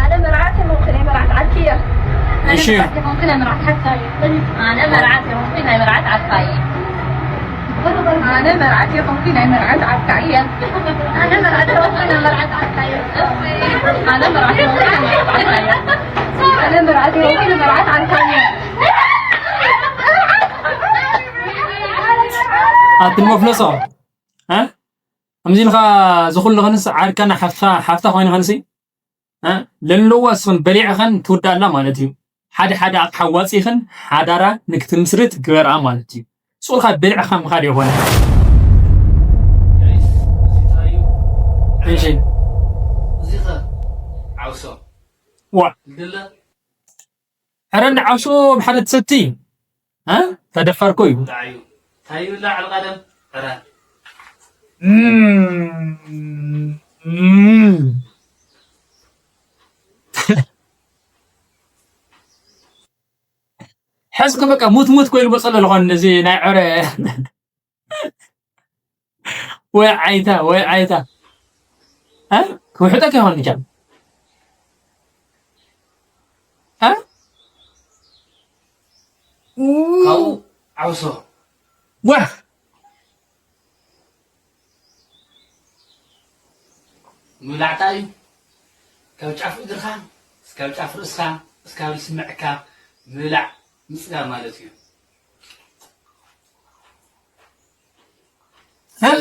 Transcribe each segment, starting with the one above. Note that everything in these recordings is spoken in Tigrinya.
ኣነ መርዓት የመንኩ ናይ መርዓት ዓርኪ እያ። እሺ የመንኩ ናይ መርዓት ሓፍታ እያ። ኣነ መርዓት የመንኩ ናይ መርዓት ዓርካ። መርዓት የኾንኩ ናይ መርዓት ዓርካ እየ። ኣነ መርዓት የኾንኩ ናይ መርዓት ዓርካ እየ። ኣነ መርዓት የኾንኩ ናይ መርዓት ዓርካ እየ። ኣነ መርዓት የኾንኩ ናይ መርዓት ዓርካ እየ። ኣትን መፍለሶ፣ እ? ከምዚ ኢልካ ዝኹሉ ኸንስ ዓርካና ሓፍታ፣ ሓፍታ ኮይኑ ኸንሲ፣ እ? ለለዋ ስኽን በሊዕኸን ትውዳላ ማለት እዩ። ሓደ ሓደ ኣቕሓ ዋፂኽን ሓዳራ ንክትምስርት ግበርኣ ማለት እዩ። ስቑልካ በሊዕኻ ምኻድ የኾነ። እሺ። እዚኸ ዓውሶ። ዋ። ድለ። ኧረ እንዳ ዓውሶ ብሓደ ትሰቲ። እ? ተደፋር እኮ እዩ። እንታይ እዩ? እንታይ ይብላዕ ቀደም? ኧረ። እም፣ እም። ሕዝኪ በቃ ሙት ሙት ኮይኑ መጸሎ ዝኾን እዚ ናይ ዕረ ወይ ዓይታ፣ ወይ ዓይታ። እ? ክውሕጠካ ይኾን ጃም። እ? ካብኡ ዓውሶ። ዋ! ምብላዕታ እዩ። ካብ ጫፍ እግርኻ እስካብ ጫፍ ርእስኻ እስካብ ዝስምዐካ ምብላዕ ምጽጋብ ማለት እዩ። እ?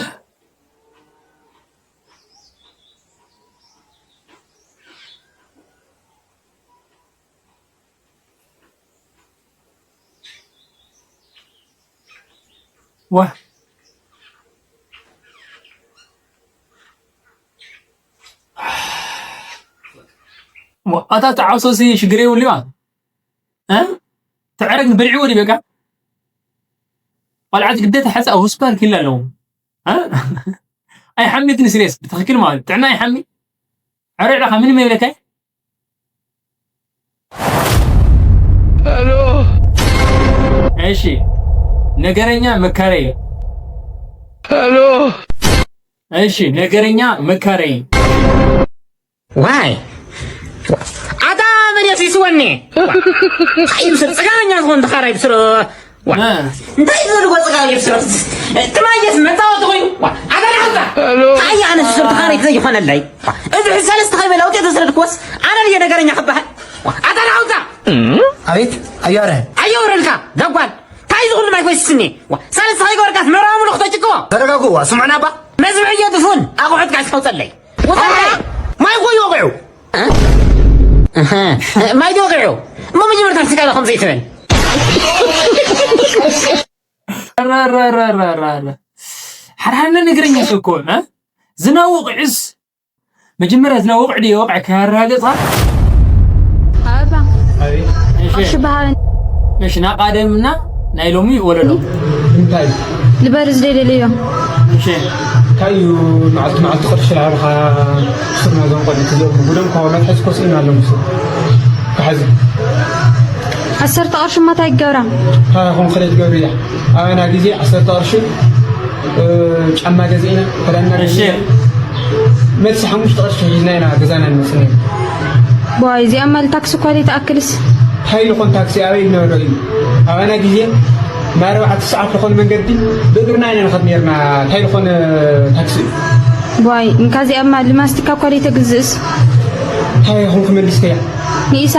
ዋ። ዋ፣ ኣታ ተዓውሶ ሲ ሽግር የብሉ ይባ። እ? ተዕረግ ብልዕዎ ዲ በቃ። ቆልዓት ግዴታ ሓፃ ሆስፒታል ክላ ኣለዎ። እ? ኣይሓሚ ግን ሲሪየስ ብትኽክል ማለት ጥዕና ኣይሓሚ። ዕረ ዕረኻ ምንም የብለካ። ሄሎ። እሺ፣ ነገረኛ መካረይ። ሄሎ። እሺ፣ ነገረኛ መካረይ። ዋይ። ኣታ መን የሲስወኒ? ዋ። ይብስር፣ ጽጋበኛ ዝኾን ተኻራይ ብስር። ዋ። እ። እንታይ ዝበልዎ ጽጋብ ይብስር? ትማየስ መጻወቲ ኮይኑ። ዋ። ኣታ ናውጣ። ሄሎ። ኣይ፣ ኣነ ስር ተኻራይ ዘይኾነለይ። ዋ። እዚ ሰለስተ ከይበላ ውጤት ወሰድክዎስ፣ ኣነ ልየ ነገረኛ ክበሃል። ዋ። ኣታ ናውጣ። ኣቤት፣ ኣያረ። ኣየውረልካ፣ ደጓል። እንታይ ዝኹሉ ማይ ኮይስስኒ? ዋ። ሰለስተ ከይገበርካስ ምዕራብ ምሉኽ ተጭቅዎ። ተረጋጉ፣ ዋ። ስምዑና፣ ኣባ። መዝብዕ እየ ድፉን፣ ኣቑሑት ጋሽ ከውፀለይ። ወሰድካ ማይ እኮ እዩ ወቂዑ። እ? እህ፣ ማይ ድዩ ወቂዑ? እሞ መጀመርታ ንስኻ ኢኻ ከምዚ ትብል። ረ፣ ረ፣ ረ። ሓርሓነ ነገረኛ ሰብ እኮ፣ እ? ዝናብ ወቂዑስ፣ መጀመርያ ዝናብ ወቂዑ ድዩ ወቂዑ ከያረጋገጽካ? ኣባ፣ ኣቤት። እሺ። ቅርሺ በሃበኒ። እሺ፣ ናቃደምና ናይ ሎሚ ወለዶ። እንታይ? ልበርዝደይ ደልዮ። እሺ። እንታይ እዩ መዓልቲ መዓልቲ ቅርሺ ላዕልኻ ስርና እዞም ቆልዑት እዚኦም ብጉዶም ካብ መትሐዚ ኮስኢና ኣለዉ። ክሓዚ። ዓሰርተ ቅርሺ እማ እንታይ ይገብራ? እንታይ ይኹን ክልተ ትገብር እያ። ኣበና ግዜ ዓሰርተ ቅርሺ፣ እ፣ ጫማ ገዚእና፣ ክዳንና እሺ። ገዚእና። መልሲ ሓሙሽተ ቅርሺ ሒዝና ኢና ገዛና ንመጽእ ነይሩ። ዋይ፣ እዚኣ ማል ታክሲ እኳ ዘይትኣክልስ። እንታይ ዝኾን ታክሲ ኣበይ ዝነበረ እዩ? ኣባና ግዜ ንኣርባዕተ ሰዓት ዝኾነ መንገዲ ብእግርና ኢና ንኸድ ነርና። እንታይ ዝኾነ ታክሲ እዩ? ዋይ፣ እንካ እዚኣ ማል ማስቲካ እኳ ዘይተግዝእስ። እንታይ ይኹን ክመልስከያ? ንኢሳ።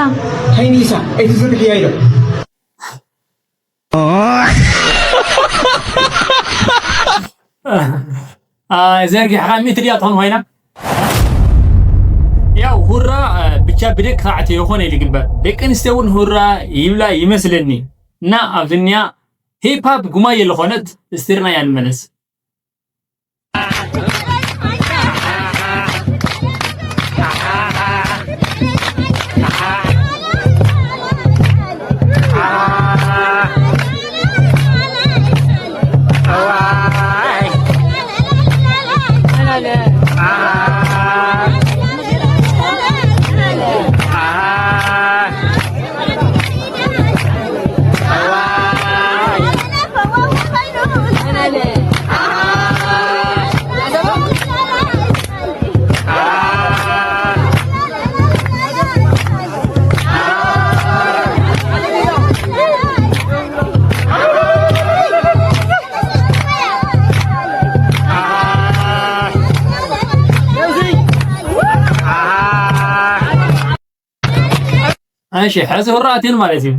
እንታይ ንኢሳ? ኣይትዝርግሕያ ኢሎም። አ፣ ዘርጊሕኻ ሚእቲ ድያ ትኾን ኮይና? ያው ሁራ፣ አ፣ ብቻ ብደቂ ተባዕትዮ ይኾነ ኢሉ ይግበር። ደቂ ኣንስትዮ እውን ሁራ ይብላ ይመስለኒ። እና ኣብዚ እኒኣ ሂፕ ሃፕ ጉማየ ዝኾነት እስቲ ርናያ ንመለስ። እሺ፣ ሕዚ ሁራ ኣትዩን ማለት እዩ።